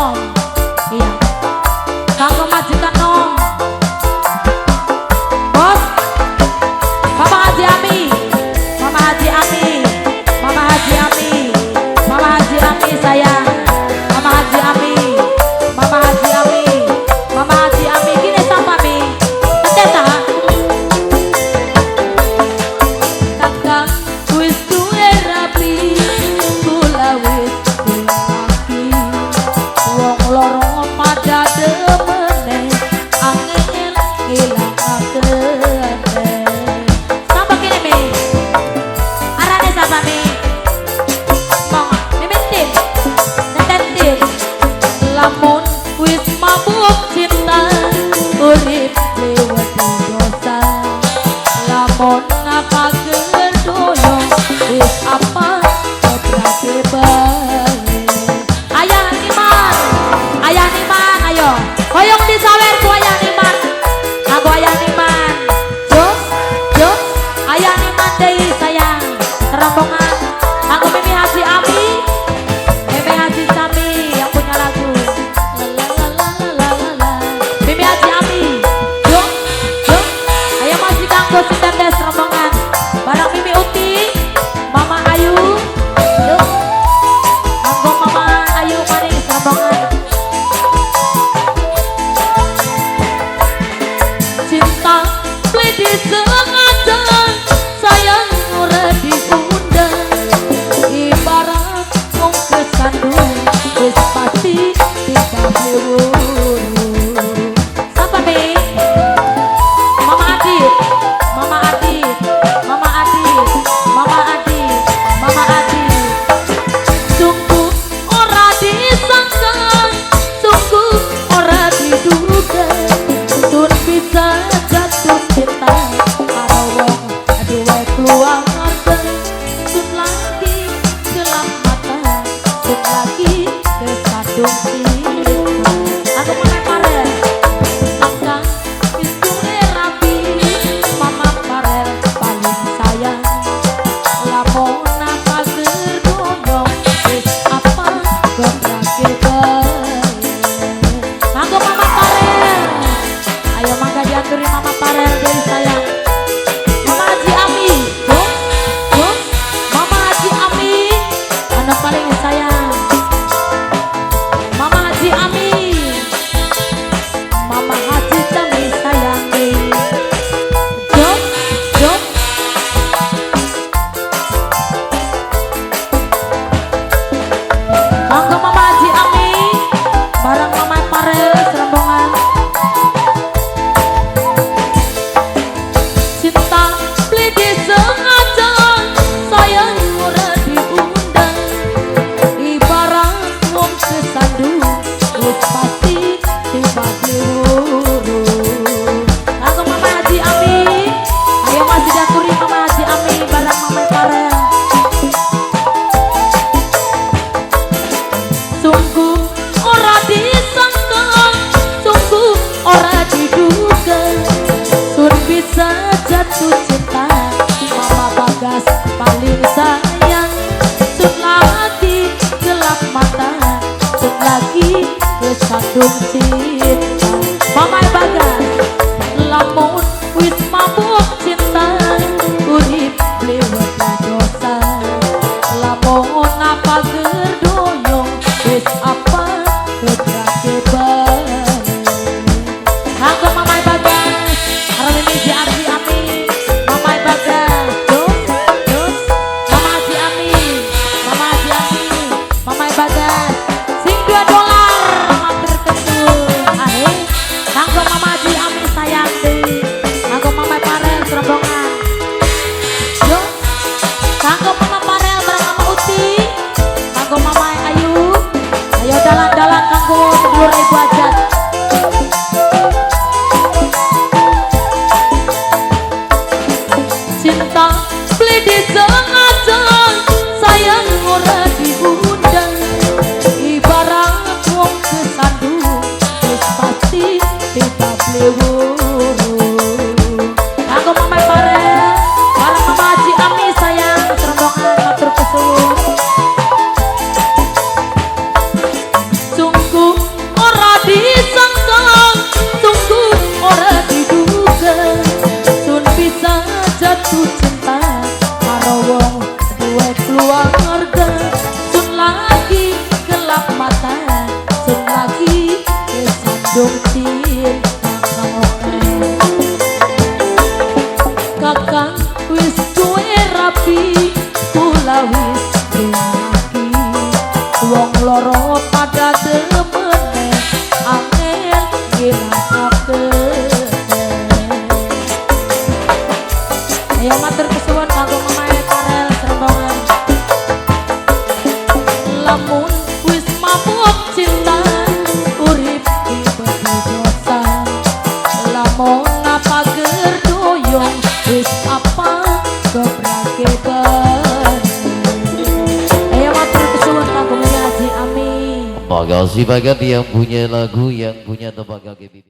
nom. Iya. Kanggo majikan nom. Bos. Mama Haji Ami. Mama Haji Ami. Mama Haji Ami. Mama Haji Ami sayang. Mama Haji Ami. Mama Haji Ami. Mama Haji Ami kini sapa mi? Teteh ta? Kakang wis duwe rapi, kula wis laki. Wong loro pada demene, angel ngilangake. Sapa kene mi? Arane sapa mi? Mong mimin tim, nenten tim. Lamun wis mabuk cinta, urip liwat dosa. Lamun apa kedoyo, wis apa kebrake bae. Ayah Niman, ayah Niman, ayo. Hoyong disawer ku ayah Niman. Aku ayah Niman. Jos, jos, ayah Niman deui sayang. Rombongan. Aku Mimi Haji Ami, Mimi Haji Sami yang punya lagu. La la la la la la la. Mimi Haji Ami. Jos, jos. Ayo masih kanggo sinten des rombongan. Barang Mimi Uti, Mama Ayu. Yuk. Kanggo Mama Ayu manis rombongan. Cinta beli disengaja, sayang ora diundang. Ibarat wong kesandung, wis pasti tiba wuru. Sapa mi? Mama Adit, Mama Adit, Mama Adit, Mama Adit, Mama Adit. Sungguh ora disangka, sungguh ora diduga, sun bisa jatuh cinta karo wong duwe keluarga. Sun lagi gelap mata, sun lagi kesandung cinta. Aku Mama Parel, kakang wis duwe rapi, Mama Parel paling sayang. Lamun apa gerdoyong, wis apa gobrake bae. Manggo Mama Parel, ayo mangga diaturi Mama Parel deui sayang. Mama Haji Ami, bos, bos, Mama Haji Ami, anu paling sayang. Mama Haji Ami, Mama Haji Ami sayang. Jos, jos. Mangga Mama Haji Ami, bareng Mama Parel serombongan. Cinta beli disengaja, sayang ora diundang. Ibarat wong kesandung, wis pasti tiba diwuru. Aku Mama Haji Ami, ayo masih diaturi Mama Haji Ami bareng Mama Parel. Sungguh ora disangka, sungguh ora diduga, sun bisa jatuh cinta. Mama Bagas paling sayang, sun lagi gelap mata, sun lagi kesandung cinta. Mama Bagas, lamun wis mabuk cinta, urip liwat dosa. Lamun apa gerdoyong, wis apa kebrake bae. Kanggo Mama Bagas, karo Mimi Haji Ami, Mama Bagas, jos, jos, Mama Haji Ami, Mama Haji Ami, Mama Bagas, sing 2 dolar matur kesun. Kadung cinta kang akeh. Kakang wis duwe rabi, kula wis duwe laki. Wong loro pada demene, angel ngilangake. Ayo, matur kesuwun kanggo Mamae Karel Srembongan. Lamun wis mabuk cinta, urip dosa. Lamun apa gerdoyong, wis apa gebrake. Ayo, matur kesuwun kanggo Haji Amin. Makasih banget yang punya lagu, yang punya tempat kaki.